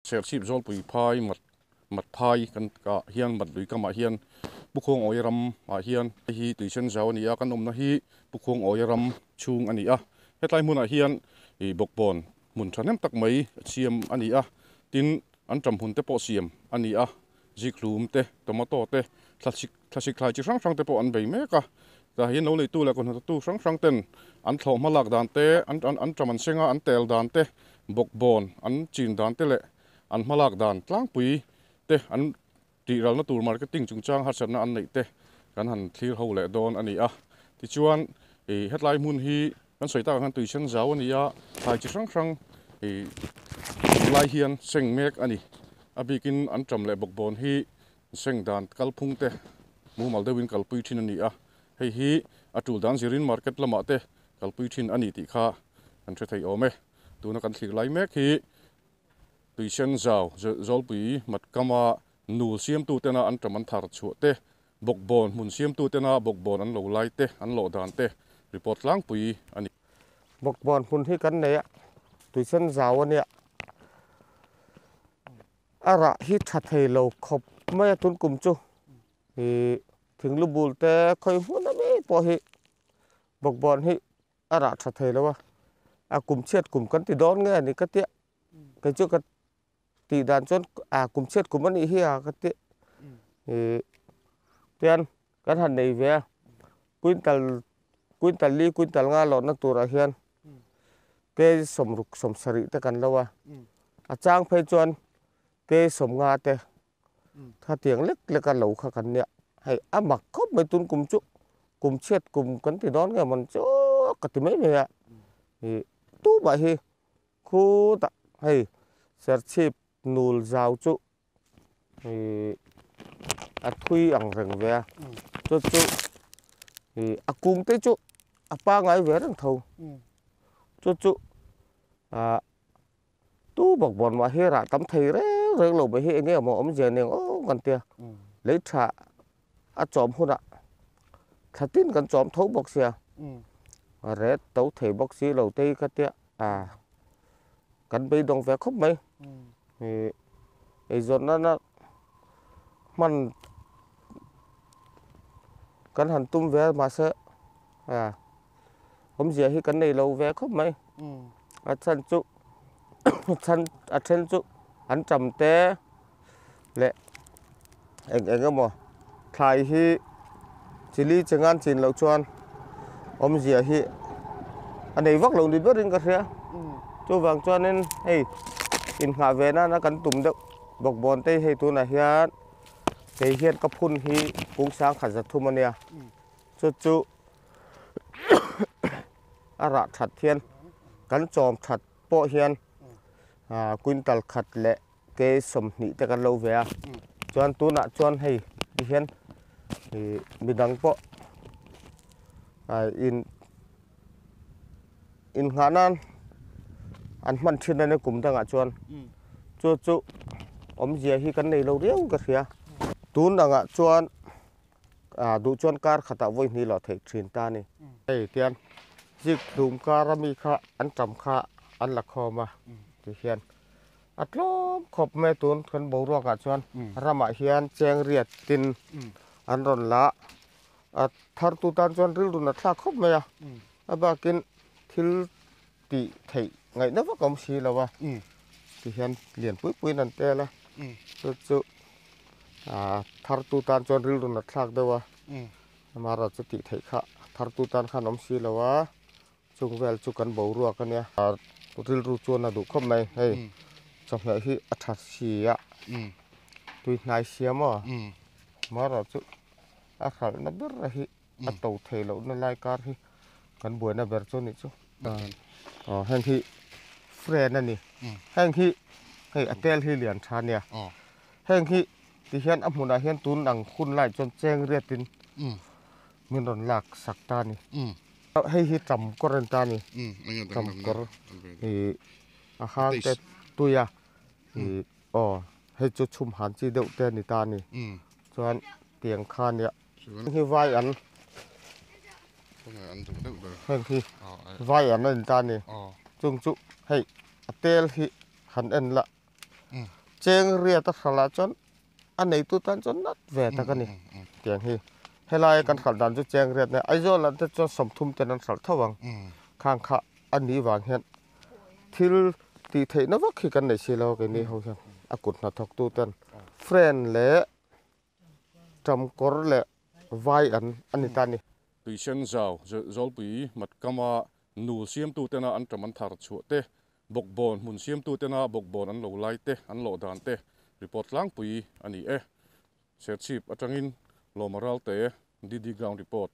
Serchhip Zawlpui phai mat mat phai kan ah hian mat lui kamah hian Pu Khuangawi ram ah hian hei hi tuisen zau a ni a kan awmna hi Pu Khuangawi ram chhung a ni a hetlai hmunah hian ih bawkbawn hmun thahnem tak mai siam a ni a tin an ṭam hun te pawh siam a ni a zikhlum te tomato te thlasik thlasik thlai chi hrang hrang te pawh an bei mek a tah hian lo neitu leh kawhhnawtatu hrang hrang ten an thlawh hma lak dan te an an ṭam an seng a an tel dan te bawkbawn an chin dan te leh an hma lak dan tlangpui te an tih ralna tur marketing chungchang harsatna an neih te kan han thlir ho leh dawn a ni a tichuan ih hetlai hmun hi kan sawi takah khan tui sen zau a ni a thlai chi hrang hrang ih lai hian seng mek a ni a bikin an ṭam leh bawkbawn hi seng dan kalphung te mumal deuhin kalpui thin a ni a hei hi a tul dan zirin market lamah te kalpui thin a ni tih kha kan hre thei awm e tuna kan thlir lai mek hi Tuisen zau Zawlpui matkama nul siamtu tena an ṭam an thar chhuah te, bawkbawn hmun siamtu tena bawkbawn an lo lai te, an lawh dan te report tlangpui a ni. Bawkbawn hmun hi kan nei a, tuisen zau a nia. A rah hi tha thei lo khawp mai a tun kum chu. Ih thinglubul te khawi hmun a mi pawh hi bawkbawn hi a rah tha thei lo a, a kum chhiat kum kan ti dawn nge a ni ka tia kei chu ka tih dan chuan a kum chhiat kum a nih hi a ka ti ih tian kan han nei ve a quintal quintal li quintal nga lawrhna turah hian kg sawmruk sawmsarih te kan lo a a chang phei chuan kg sawmnga te Khatiang lek lek a lo kha kan nia, hei a mak khawp mai tun kum chu kum chhiat kum kan ti dawn nge mawn chu ka ti mai mai a, ih tumah hi khutah hei serchhip nul zau chu ih a thui ang reng ve a, chu chu ih a kung te chu a pangai ve reng tho, chu chu ah. Tu bawk bawn mah hi rah tam thei reng reng lo mai hi eng nge maw awmzia nen aw kan tia lei tha a chawm hunah thla tin kan chawm tho bawk sia a ret to thei bawk si lo te hi ka tia a kan beidawng ve khawp mai ih eizawn nana hman kan han tum ve a mahse a awmzia hi kan nei lo ve khawp mai. A chhan chu chhan a then chu an tam te leh eng eng emaw thlai hi chili chengan chin loh chuan awmzia hi a nei vak lo ni berin ka hria chuvang chuanin hei inngah ve nana kan tum deuh bawkbawn te hi hei tunah hian kei hian ka phun hi kung sang khat za thum a nia chu chu. A rah that hian kan chawm that pawh hian quintal khat leh ke 20 te kan lo ve a chuan tunah chuan hei ti hian ih midang pawh in innghah nan an hman thin a nia kum dangah chuan chu chu awmzia hi kan nei lo riau ka hria tun angah chuan. Ah duh chuan kar khatah vawi hnih loh theih thin ta a ni. Hei tian zik hlum kar a mi kha an tam kha an la khawm a ti hian a tlawm khawp mai tun kan boruak ah chuan ramah hian cheng riat tin an rawn la a thar tu tan chuan rilru na thlak khawp mai a a bakin thil tih theih ngaihna vak a awm si lo a ti hian lian pui puiin an tel a chu chu ah thar tu tan chuan rilru nat thlak deuh a amaherawh chu tih theih kha thar tu tan khan awm si lo a chung vel chu kan boruak a nia rilru chuan a duh khawp mai hei chawhmeh hi a tha si a tui hnai sia maw amaherawh chu a hralhna ber hi a to thei lohna lai kar hi kan buaina ber chu a nih chu aw heng hi friend a ni heng hi hei a tel hi lian tha nia heng hi ti hian a hmunah hian tun ang hun lai chuan cheng riatin min rawn lak sak ta a ni hei hi tam kawr a ni ta a ni tam kawr ih a hang te tui a ih aw hei chu chhum han chi deuh te a ni ta a ni chuan tiang kha nia. Heng hi vai an heng hi vai an a in ta a ni chung chu hei a tel hi han en la. Cheng riat a hralh ah chuan a neitu tan chuan nat ve tak a ni tiang hi. Helai kan hralh dan chu cheng riat nia Aizawl ah te chuan 30 ten an hralh tho ang. Khang kha a nih vang hian thil tih theihna vak hi kan nei si lo a keini ho hian a kut hnathawk tu ten friend leh Ṭamkawr leh vai an a ni ta a ni. Tuisen zau Zawlpui Matkama nul siamtu tena an ṭam an thar chhuah te, bawkbawn hmun siamtu tena bawkbawn an lo lai te, an lawh dan te report tlangpui a ni e. Serchhip atangin Lawma Ralte, DD Ground Report.